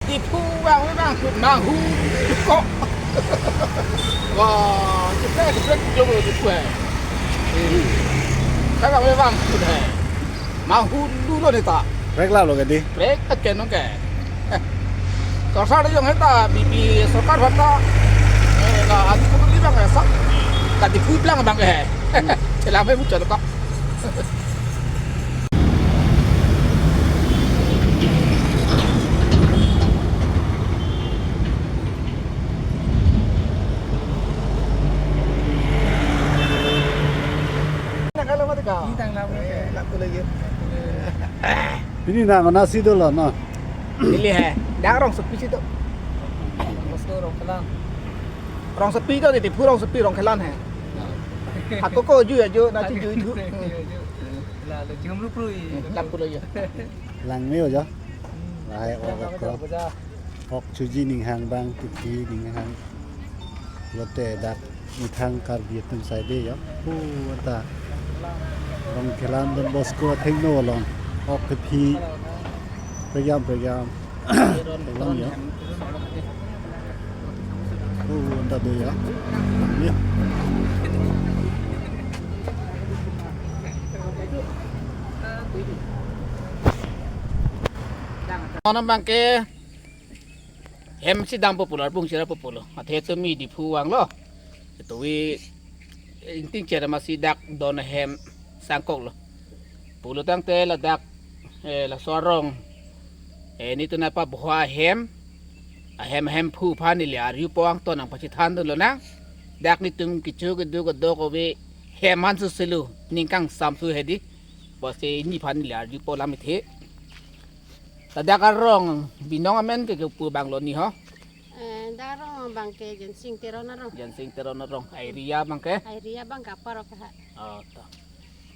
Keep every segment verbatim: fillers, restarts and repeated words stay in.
Diphu vangve vangkut, Manghun ko. Wah, itu kayak di break jong lo Diphu hai. Hmm. Kayak vangve vangkut hai. Manghun dulu nih ta. Break la lo ke di? Break aken nong ke. Sorkar jong hai ta, B J P sorkar bang ta. Eh, la adi ko li bang esa. Ka Diphu plang bang ke. Chelang pe muchot ko. Nang kalau mati kau. Ini tang lama. Eh, tak boleh ya. Pini nang nasi dolo no. Ili hai. Dak Rongsopi si to. Bosco Rongkhelan. Rongsopi to, Diphu Rongsopi, Rongkhelan hai. Ako ko ju ya ju, na chi ju ju. La le jum lu prui. Lam pulo ya. Lang me ojo. Lahai ok ok. Ok chuji ning hang bang, tipi ning hang. Lote dak methang Karbi atum sai de ya. Pu anta. Rongkhelan Don Bosco athengno along. Ok kepi. Program program. Along ya. Pu anta do ya. Ya. Nonam bangke hem si dampo pulo, arpung si ra pulo. Athe tumi Diphu vanglo. Ituwi ingting cherma si dak don hem sangkoklo. Pulo tangte ladak, eh, laso arong. Eh, netum nangpabua hem. Ahem hemphu aphan neli arjupo, angton nangpachithan dunlo nang. Dak netum kecho kedo kedo kove hem an susilu. Ning kangsam su hedi. Pusi nephan neli arjupo lam ithe. Ladak arong binong amen ke kepu bang lo ni ho? Eh, dak arong bangke Jensing Teron arong. Jensing Teron arong. Area bangke? Area bangke Upper Rongkhelan. Oh, to.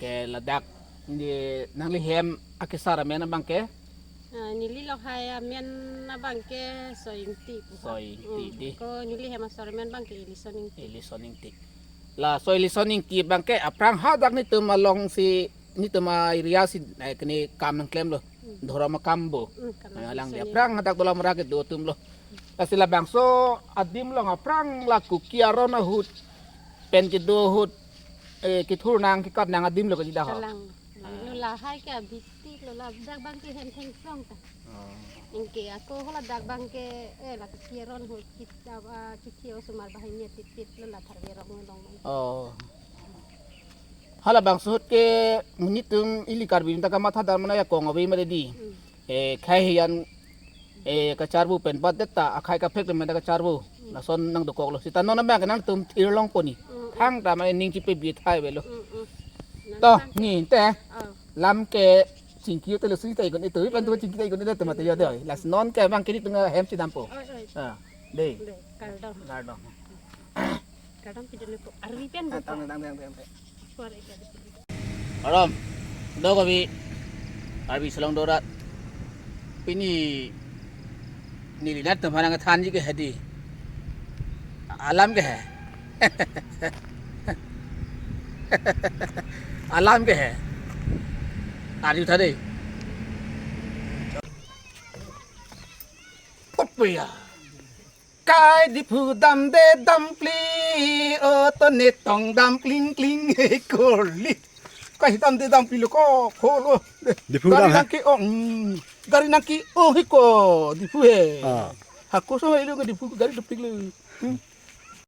Ke ladak ni nangli hem akesar amen bangke? Ah, neli lahai amen bangke Soi Ingti pu. Soi Ingti. Hmm. Di. Ko neli hem asor amen bangke Elison Ingti. Elison Ingti. Laso Elison Ingti bangke aphrang hadak netum along si netum a-area si, eh, kene kam nangklemlo. Hmm. Dhorom akam bo. Hmm, kam nang alang di Elison aphrang hadak dolam ra kedo atumlo. Lasi labangso adim along aphrang la Kuki aron ahut pen kedo ahut, eh, kethur nang kekat nang adim lo kali dak ho. Kalang. Ah. Lo lahai ke abiti lo ladak bangke hem thengsong ta. Oh. Ingke ako hala dak bangke, eh, la Kuki aron ahut kit, ah, kithi osomar banghini atipit lo la Tharve arong along bang. Oh. Halabangso ahut ke netum ili Karbi ta kamatha dar mana ya kong ave mare di. Hmm. Eh, khei hiyan, eh, kacharbu pen bat det ta, akhei kaprek le mena kacharbu. Hmm. Lason nangdokoklo. Seta non abang nangtum thir longpo ni. Hmm, hmm. Thangta mane ning chipe bi thai avelo. Hmm, hmm. To, nang ni te. Oh. Lam ke chingki te lo sita ikon itu, ipan tu chingki ikon itu mate yo doi. Lasi non ke bangke netum hem si dampo. Oi, oi. Ah, dei. Dei, kardom. Kardom. Kardom pidun po. Arvi pen. Ah, tang, tang, tang, tang, tang. Suara ikan. Kardom. Do kami. Arvi selong dorat. Pini neli nat teman nangthanji ke hedi. Alam ke hai. Alam ke hai. Arju tha dei. Pop ya. Kai Diphu damde dampli, o to ne tong dam kling kling he koli. Kai damde dampli lo ko, ko lo. Diphu gari dam, ha? Nangke-ong, gari nangke-ong he ko, Diphu he. Ah. Hako so he lo ke Diphu gari dopik lo. Hmm.